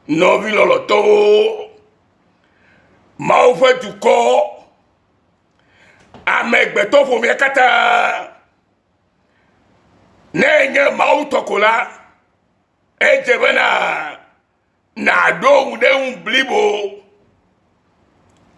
Nɔvi lɔlɔtɔwo, Mawu ƒe dukɔ, amegbetɔ ƒomea katã, ne enye Mawu tɔ ko la, edze bena nàɖo ŋu ɖe eŋu blibo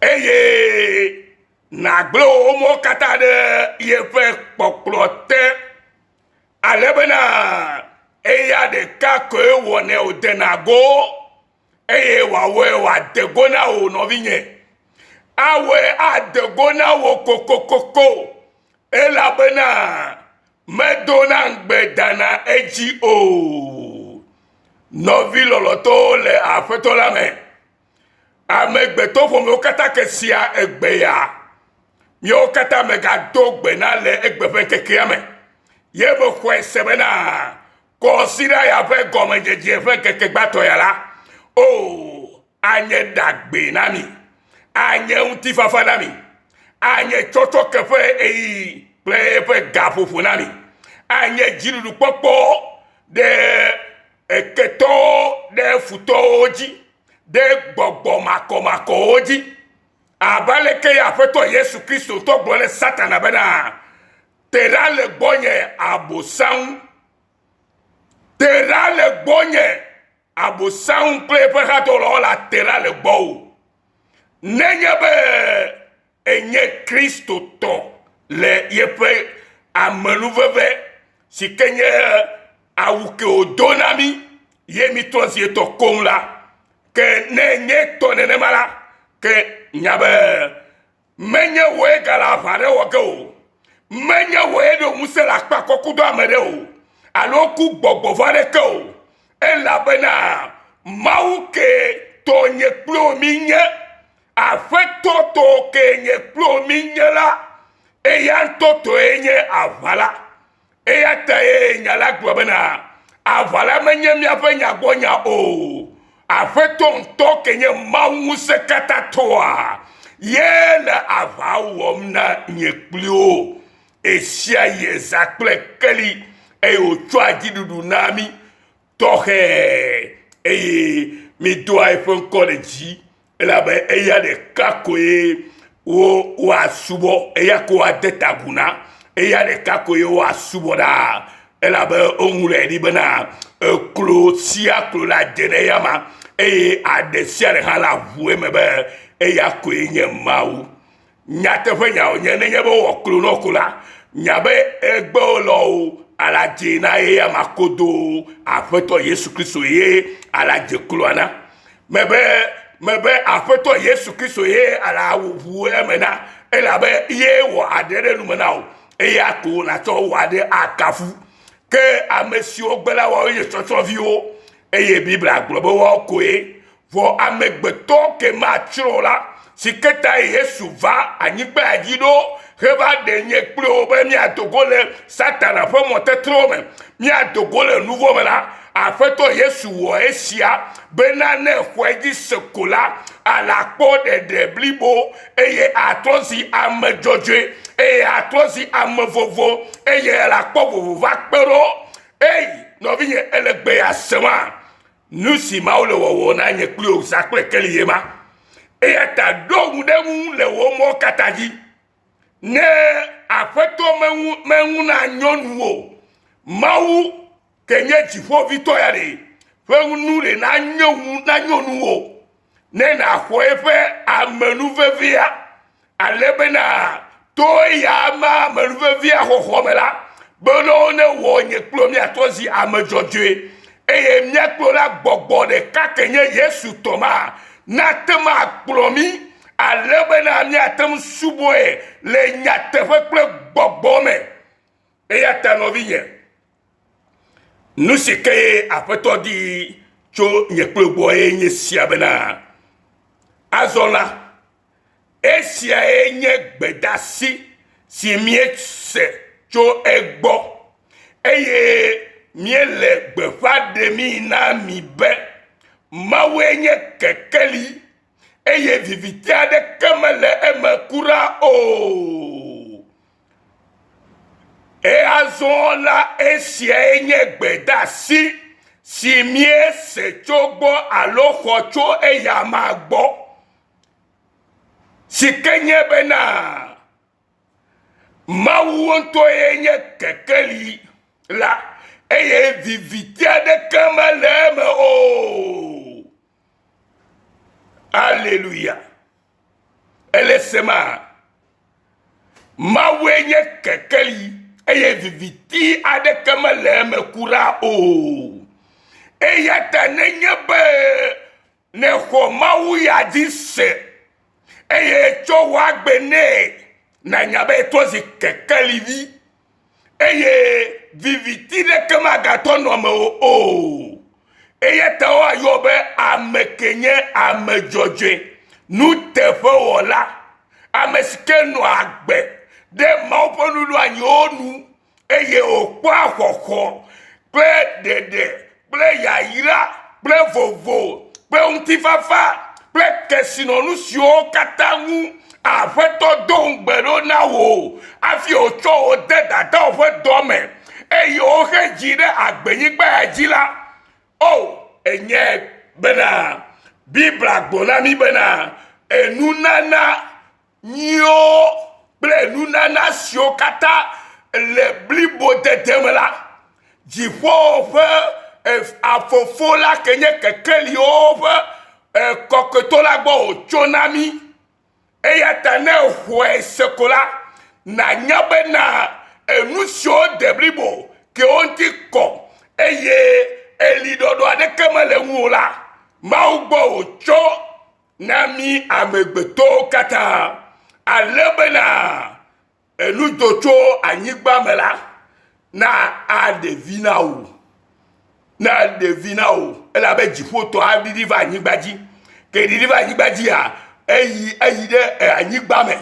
eye nàgblẽ wò mɔ katã ɖe yeƒe kpɔkplɔ te. Ale bena eya ɖeka koe wɔnɛ wòdena go eye wòawɔe wòade go na wò nɔvinye. Awɔe ade go na wò kokokoko elabena medona ŋugbe dana edzi o. Nɔvi lɔlɔ̃tɔwo le Aƒetɔ la me, amegbetɔ ƒomewo katã ke sia egbe ya. Míawo katã megado gbe na le egbe ƒe ŋkekea me. Ye mexɔe se bena kɔsiɖa ya ƒe gɔmedzedze ƒe ŋkeke gbãtɔ ya la, o, anye ɖagbe na mi, anye ŋutifafa na mi, anye tsɔtsɔke ƒe ɣeyiɣi kple eƒe gaƒoƒo na mi, anye dziɖuɖukpɔkpɔ ɖe eketɔwo, ɖe futɔwo dzi, ɖe gbɔgbɔ makɔmakɔwo dzi. Abe aleke ye Aƒetɔ Yesu Kristo ŋutɔ gblɔ ne Satana bena, Te ɖa le gbɔnye, Abosam. Te ɖa le gbɔnye, Abosam kple eƒe hadɔwɔlawo la te ɖa le gbɔwò. Nenye be ènye Kristotɔ le yeƒe amenuveve si ke nye awu ke wòdo na mí ye mítrɔ zi etɔ koŋ la, Ke ne nye tɔ nenema la, ke nya be menye wòe gale aʋa ɖe wɔ ge o, menye wòe ɖo ŋusẽ le akpa kɔku do ame ɖe o, alo ku gbɔgbɔ vɔ̃ aɖeke o, elabena Mawu ke tɔ nye kple wò mínye, Aƒetɔ tɔ ke nye kple wò mínye la, eya ŋutɔ tɔe nye aʋa la. Eya tae nya la gblɔ bena, Aʋa la menye míaƒe nya gbɔ nya o. Aƒetɔ ŋutɔ ke nye Mawu ŋusẽkatãtɔa ye le aʋa wɔm na nye kpli wo ɣesiaɣi, zã kple keli, eye wòtsɔa dziɖuɖu naa mí tɔxɛ eye mídoa eƒe ŋkɔ ɖe dzi elabe eya ɖeka koe wo woasubɔ, eya ko woade ta agu na, eya ɖeka koe woasubɔ ɖaa elabe woŋlɔe ɖi bena eklo sia klo la dze ɖe eyama eye aɖe sia ɖe hã la ʋu eme be eya koe nye Mawu. Nyateƒe nya wònye nenye be wowɔ klo nɔ ko la, nya be egbe wolɔ wo ala dze na eya ma kodo Aƒetɔ Yesu Kristo ye ala dze kloa na. Mebe mebe Aƒetɔ Yesu Kristo ye ala ʋu eme na elabe ye wɔ aɖe ɖe nume na wò eya ko nàtsɔ wò aɖe akafu. Ke ame siwo gbe la woawoe nye tsɔtsrɔ̃viwo eye Biblia gblɔ be woawo koe Vɔ amegbetɔ ke matsrɔ̃ o la, si ke tae Yesu va anyigba dzi ɖo heva ɖe nye kple wò be míado go le Satana ƒe mɔtetrewo me, míado go le nu vɔ̃ me la, Aƒetɔ Yesu wɔ esia bena ne èxɔe edzi se ko la, alakpɔ ɖeɖe blibo eye atrɔ zi ame dzɔdzɔe eye atrɔ zi ame vovo eye alakpɔ vovo va kpe ɖo. Ei, nɔvinye, èle gbe ya sema? Nu si Mawu le wɔwɔ na nye kpli wò zã kple keli ye ma. Eya ta ɖo ŋu ɖe eŋu le wò mɔ katã dzi. Ne Aƒetɔ meŋu meŋu na nyɔnu o, Mawu ke nye dziƒovitɔ ya ɖe ƒe nu ɖe nanyo ŋu nanyo nuwò ne nàxɔ eƒe amenuvevea ale bena to eya ma amenuvevea xɔxɔ me la, bena wonewɔ nye kple míatrɔ zi ame dzɔdzɔe eye mía kple la gbɔgbɔ ɖeka ke nye Yesu tɔ ma nate ŋu akplɔ mí ale bena míate ŋu subɔe le nyateƒe kple gbɔgbɔ me. Eya ta nɔvinye, nu si ke Aƒetɔ di tso nye kple gbɔ ye nye sia bena, azɔ la, Esiae nye gbedasi si míese tso egbɔ, eye míele gbeƒã ɖemii na mi be, Mawue nye kekeli, eye viviti aɖeke mele eme kura o. Azɔ la, esiae nye gbedeasi si míese tso gbɔ alo xɔ tso eyama gbɔ, si ke nye bena Mawu ŋutɔe nye kekeli la eye viviti aɖeke mele eme o. Aleluya. Ele sema. Mawue nye kekeli eye viviti aɖeke mele eme kura o. Eya ta nenye be nèxɔ Mawu ya dzi se eye tsɔ wò agbe nɛ, nànya be etrɔ zi kekelivi eye viviti ɖeke magatɔ nɔ mewò o. Eya ta woayɔ be ame ke nye ame dzɔdzɔe, nuteƒewɔla, ame si ke nɔa agbe ɖe Mawu ƒe nuɖoanyiwo nu eye wòkpɔa xɔxɔ kple ɖeɖe kple yayra kple vovo kple ŋutifafa kple kesinɔnu siwo katã ŋu Aƒetɔ do ŋugbe ɖo na wò hafi wòtsɔ wò de dadawò ƒe dɔ me eye wohe dzi ɖe agbenyigba ya dzi la, o enyae bena Biblia gblɔ na mí bena enunana nyuiwo kple nunana siwo katã le blibodede me la, dziƒo ƒe afofo la ke nye kekeliwo ƒe kɔkɔetɔ la gbɔ wòtso na mí. Eya ta ne èxɔe se ko la, nànya bena enu siwo de blibo kewo ŋuti kɔ eye eliɖɔɖɔ aɖeke mele eŋu o la, Mawu gbɔ wòtso na mí amegbetɔwo katã, ale bena enu do tso anyigba me la na aɖe vi na wò, na aɖe vi na wò elabe dziƒotɔ aɖiɖi va anyigba dzi. Ke ɖiɖi va anyigba dzia, eyi eyi ɖe anyigba me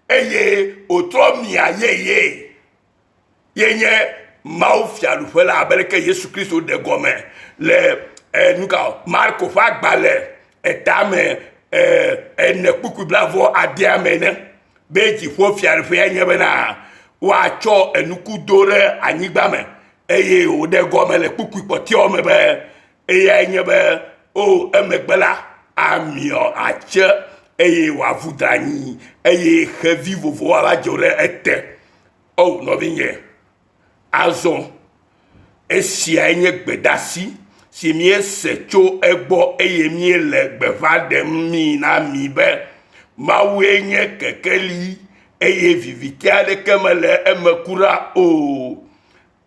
eye wòtrɔ mia yeye. Ye nye Mawu fiaɖuƒe la abe leke Yesu Kristo ɖe gɔme le eh, nuka Marko ƒe agbalẽ etame eh, ene kpukpui blavɔ adea me ene be dziƒo fiaɖuƒea nye bena woatsɔ enuku do ɖe anyigba me eye wòɖe gɔme le kpukpui kpɔtɛawo me be eyae nye be o emegbe la amiɔ atse eye wòavu da anyi eye xevi vovovowo ava dzo ɖe ete. O nɔvinye, azɔ esiae nye gbedasi si míese tso egbɔ eye míele gbeƒã ɖem mi na mi be Mawue nye kekeli eye viviti aɖeke mele eme kura o.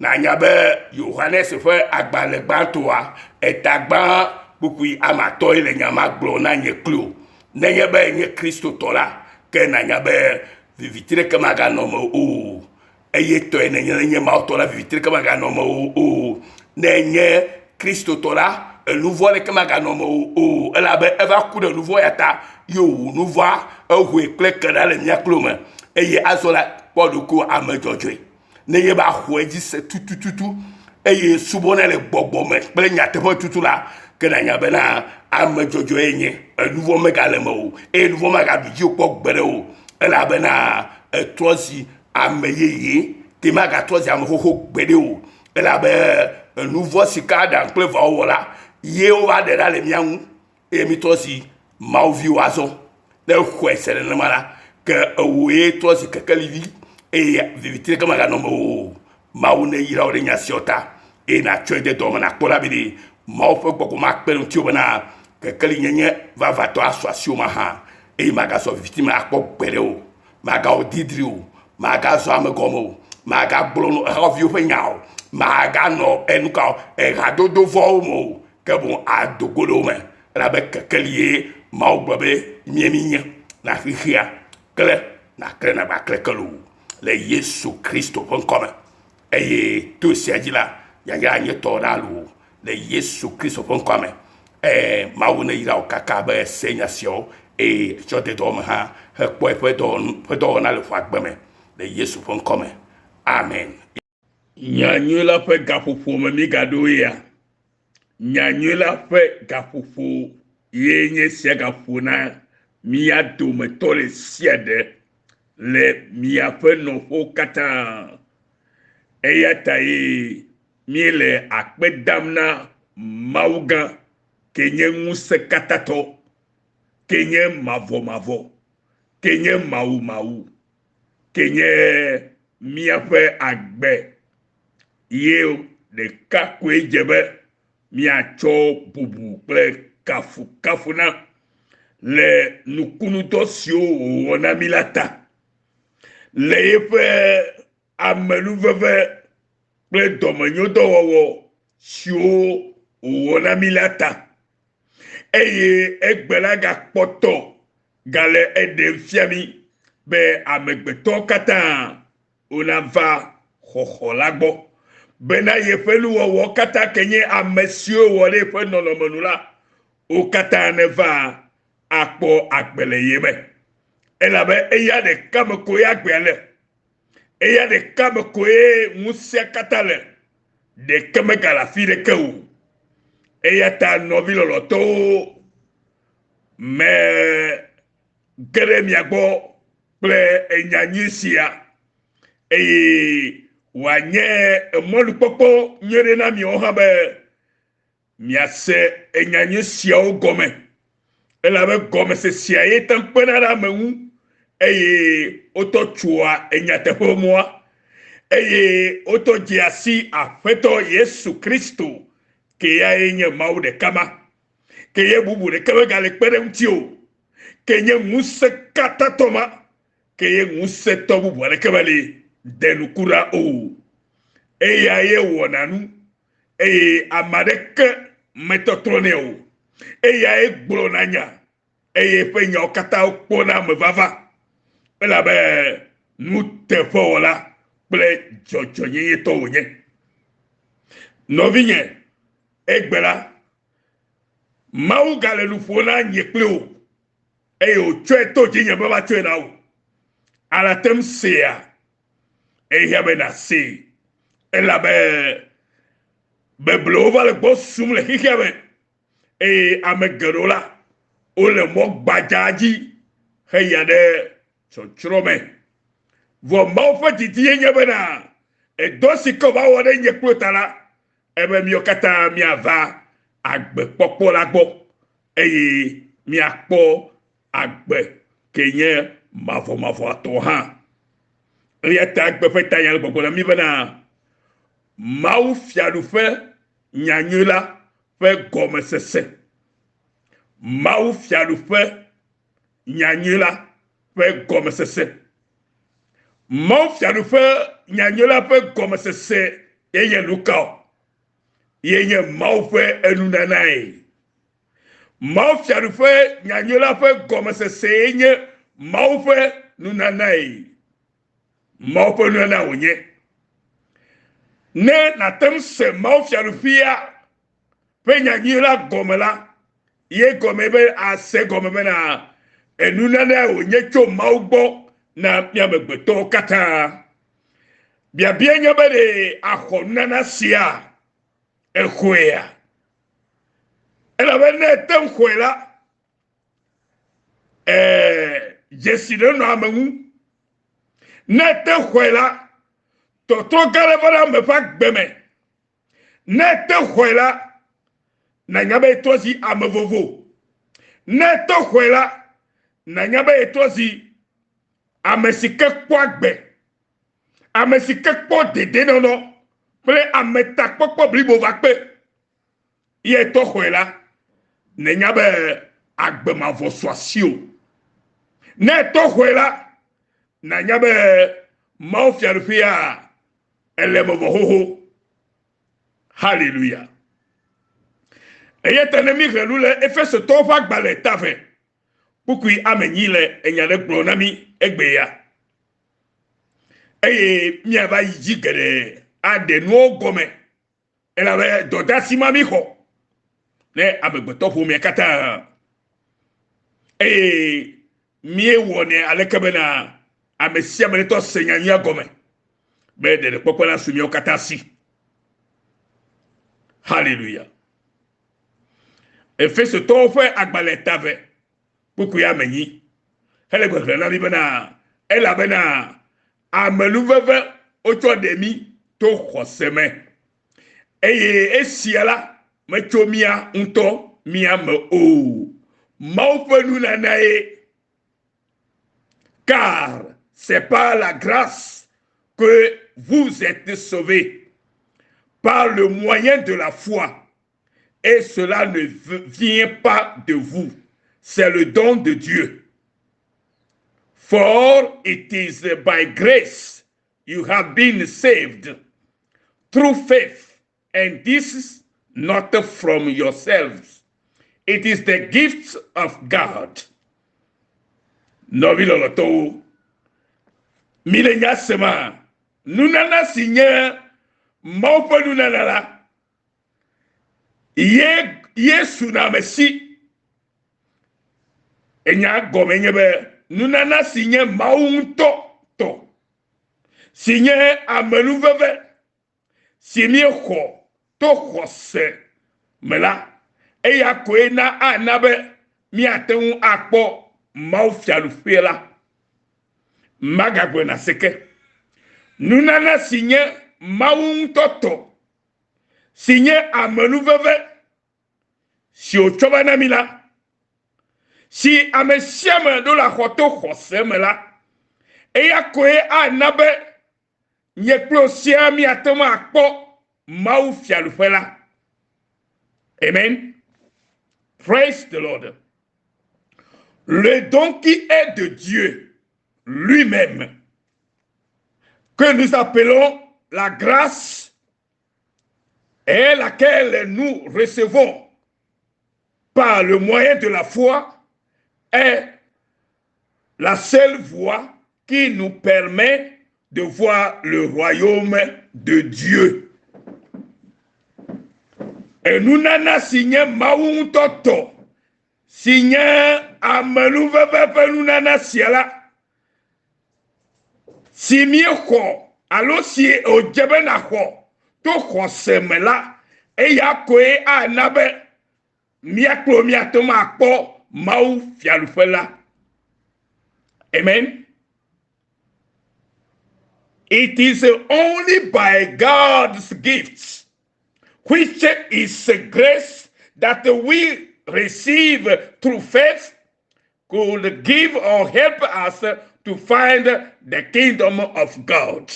Nànya be Yohanes ƒe agbalẽ gbãtɔa, eta gbã kpukpui ame atɔ̃e le nya ma gblɔm na nye kpli wò. Nenye be ènye Kristotɔ la, ke nànya be viviti ɖeke maganɔ eme o. Eye tɔe nènye nenye Mawu tɔ la, viviti ɖeke maganɔ eme o. Ne ènye Kristotɔ la, enu vɔ̃ ɖeke maganɔ eme o. Elabe eva ku ɖe nu vɔ̃ ya ta ye wòwu nu vɔ̃a, ehoe kple ke ɖa le mía kple wò me. Eye azɔ la, kpɔ ɖokuiwò ame dzɔdzɔe. Nenye be axɔe dzi se tutututu eye subɔnɛ le gbɔgbɔ me kple nyateƒe tutu la, ke nànya bena ame dzɔdzɔe nye, enuvɔ̃ megale eme o eye nuvɔ̃ magaɖu dziwò kpɔ gbeɖe o elabena ètrɔ zi ame yeye ke magatrɔ zi ame xoxo gbeɖe o elabe enuvɔ̃ si ke Adam kple Eva wowɔ la ye wova ɖe ɖa le mía ŋu eye mítrɔ zi Mawu viwo azɔ. Ne exɔe se nenema la, ke ewòe trɔ zi kekelivi eye viviti ɖeke maganɔ mewò o. Mawu neyra wò ɖe nya siawo ta eye nàtsɔe de dɔ me nàkpɔ ɖa be ɖe Mawu ƒe gbɔgbɔ makpe ɖe ŋutiwò bena kekelinyenye vavãtɔ asu asiwò mahã eye màgazɔ viviti me akpɔ gbeɖe o. Màgawɔ didri o, màgazɔ ame gɔme o, màgagblɔ nu ehɔviwo ƒe nya o, màganɔ enuka o, ehadodo vɔ̃wo me o, ke boŋ ado go ɖe wo me elabe kekeli ye Mawu gblɔ be mía míenye na xexea kple nàkle nàgbaklẽ ke loo le Yesu Kristo ƒe ŋkɔ me. Eye to esia dzi la, yayra anye tɔwò ɖaa loo le Yesu Kristo ƒe ŋkɔa me. Ee, Mawu neyra wò kaka be se nya siawo eye tsɔ de dɔwɔ me hã hekpɔ eƒe dɔwɔnu ƒe dɔwɔna le ƒe agbe me le Yesu ƒe ŋkɔ me. Amen. Nyanyui la ƒe gaƒoƒo me mígaɖo ya. Nyanyui la ƒe gaƒoƒo ye nye esia gaƒo na mía dometɔ ɖe sia ɖe le miaƒe nɔƒewo katã. Eya ta ye míele akpe dam na Mawu gã, ke nye ŋusẽkatãtɔ, ke nye mavɔmavɔ, ke nye mawumawu, ke nye míaƒe agbe ye ɖeka koe dze be míatsɔ bubu kple kafukafu na le nukunudɔ siwo wòwɔ na mí la ta, le eƒe amenuveve kple dɔmenyodɔwɔwɔ siwo wòwɔ na mí la ta. Eye egbe la gakpɔtɔ gale eɖem fia mí be amegbetɔ katã wonava xɔxɔ la gbɔ, bena yeƒe nuwɔwɔ katã ke nye amesiwo wɔ ɖe eƒe nɔnɔme nu la, wo katã neva akpɔ agbe le ye me. Elabe eya ɖeka me koe agbea le. Eya ɖeka me koe ŋusẽa katã le. Ɖeke megale afi ɖeke o. Eya ta nɔvi lɔlɔ̃tɔwo, mege ɖe mia gbɔ kple enya nyui sia eye wòanye emɔnukpɔkpɔ nyui ɖe na miawo hã be Miase enya nyui siawo gɔme, elabe gɔmesesea ye te ŋu kpena ɖe ame ŋu eye wotɔ tsoa enyateƒemɔa, eye wotɔ dzea si Aƒetɔ Yesu Kristo, ke yae nye Mawu ɖeka ma, ke ye bubu ɖeke megale kpe ɖe eŋuti o, ke nye ŋusẽkatãtɔ ma, ke ye ŋusẽtɔ bubu aɖeke meli de nu kura o. Eya ye wɔna nu eye ame aɖeke metɔtrɔnɛ o. Eyae gblɔna nya eye eƒe nyawo katã kpɔna ame vava elabe nuteƒewɔla kple dzɔdzɔenyenyetɔ wònye. Nɔvinye, egbe la, Mawu gale nu ƒom na nye kple wò eye wòtsɔe to dzinye be matsɔe na wò. Ale ate ŋu sea? Ehiã be nàsee elabe beblewo va le gbɔ sum le xexea me eye ame geɖewo la, wole mɔ gbadza dzi heyia ɖe tsɔtsrɔ̃ me. Vɔ Mawu ƒe didi ye nye bena edɔ si ke wòva wɔ ɖe nye kple ta la, ebe míawo katã míava agbekpɔkpɔ la gbɔ eye míakpɔ agbe ke nye mavɔmavɔatɔ hã. Eya ta egbe ƒe tanya le gbɔgblɔ na mí bena Mawu Fiaɖuƒe nyanyui la ƒe gɔmesese. Mawu Fiaɖuƒe nyanyui la ƒe gɔmesese. Mawu Fiaɖuƒe nyanyui la ƒe gɔmesese ye nye nu ka o? Ye nye Mawu ƒe enunanae. Mawu Fiaɖuƒe nyanyui la ƒe gɔmesesee nye Mawu ƒe nunanae. Mawu ƒe nunana wònye. Ne nàte ŋu se Mawu Fiaɖuƒea ƒe nyanyui la gɔme la, ye gɔme be ase gɔme bena enunanae wònye tso Mawu gbɔ na mía amegbetɔwo katã. Biabia nye be ɖe àxɔ nunana sia? Exɔea? Elabe ne ete ŋu xɔe la, ee, dzesi ɖe nɔ ame ŋu. Ne ete xɔe la, tɔtrɔ gã ɖe va ɖe ame ƒe agbe me. Ne ete xɔe la, nànya be yetrɔ zi ame vovo. Ne ete xɔe la, nànya be yetrɔ zi ame si ke kpɔ agbe, ame si ke kpɔ dedenɔnɔ kple ametakpɔkpɔ blibo va kpe. Ye tɔ xɔe la, nènya be agbe mavɔ su asiwò. Ne etɔ xɔe la, nànya be Mawu Fiaɖuƒea ele eme vɔ xoxo. Haleluya! Eya ta ne míxlẽ nu le Efesotɔwo ƒe agbalẽ tave kpukpui ame enyi le enya ɖe gblɔ na mí egbea eye míava yi dzi geɖe aɖe nuwo gɔme Elabe dɔdeasi ma míxɔ ne amegbetɔ ƒomea katã eye míewɔnɛ aleke bena ame sia ame netɔ se nya nyuia gɔme be ɖeɖekpɔkpɔ nasu míawo katã si. Haleluya. Efesotɔwo ƒe agbalẽ tave kpukpui ame nyi hele gbegblẽ na mí bena elabena Amenuveve wotsɔ ɖe mí to xɔse me, eye esia la, metso mía ŋutɔ mía me o. Mawu ƒe nunanae. Car c'est par la grâce que vous êtes sauvés, par le moyen de la foi. Et cela ne vient pas de vous, c'est le don de Dieu. For it is by grace you have been saved through faith, and this is not from yourselves. It is the gift of God. Nɔvi lɔlɔtɔwo, mi le nya sema, nunana si nye Mawu ƒe nunana la, ye Yesu na ame si. Enya gɔme nye be nunana si nye Mawu ŋutɔ tɔ, si nye amenuveve si míexɔ to xɔse me la, eya koe na ana be míate ŋu akpɔ Mawu Fiaɖuƒe la. Magagblɔe nàse ke. Nunana si nye Mawu ŋutɔ tɔ, si nye amenuveve si wòtsɔ va na mí la, si ame sia ame ɖo la xɔ to xɔse me la, eya koe ana be nye kple wò siaa míate ŋu akpɔ Mawu Fiaɖuƒe la. Amen. Praise the Lord. Le don qui est de Dieu lui-même, que nous appelons la grâce et laquelle nous recevons par le moyen de la foi, est la seule voie qui nous permet de voir le royaume de Dieu. Enunana si nye Mawu ŋutɔ tɔ, si nye amenuveve ƒe nunana sia la, si míexɔ alo si wòdze be nàxɔ to xɔse me la, eya koe ana be mía kple wò míate ŋu akpɔ Mawu Fiaɖuƒe la. Amen. It is only by God's gifts, which is grace that we receive through faith, could give or help us to find the kingdom of God.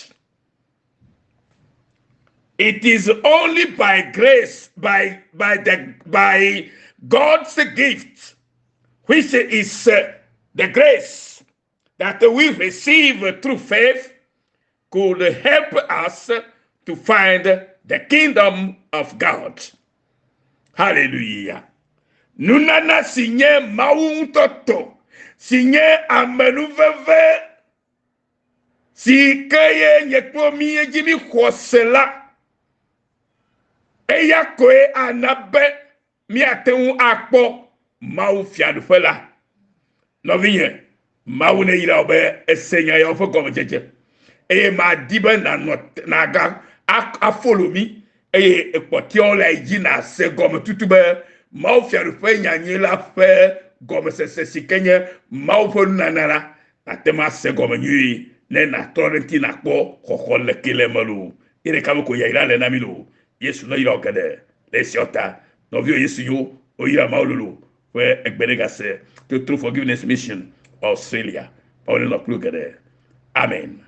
It is only by grace, by, by, the, by God's gift, which is the grace that we receive through faith, could help us to find the kingdom of God. Hallelujah. Nunana si nye Mawu ŋutɔ tɔ, si nye amenuveve si ke ye nye kple mí edzi mí xɔ se la, eya koe ana be míate ŋu akpɔ Mawu Fiaɖuƒe la. Nɔvinye, Mawu neyra wò be ese nya yawo ƒe gɔmedzedze eye madi be nànɔ nàga afolo mí eye ekpɔtɔewo le dzi nàse gɔme tutu be Mawu Fiaɖuƒe nyanyui la ƒe gɔmesese si ke nye Mawu ƒe nunana la, nàte ŋu ase gɔme nyuie ne nàtrɔ ɖe eŋuti nàkpɔ xɔxɔ le ke le eme loo. Ye ɖeka me ko yayra le na mí loo. Yesu neyra wò geɖe le esiawo ta. Nɔviwò Yesu nyo, woyra Mawu lolo ƒe egbe ɖe gase to True Forgiveness Mission, Australia. Mawu nenɔ kpli wò geɖe. Amen.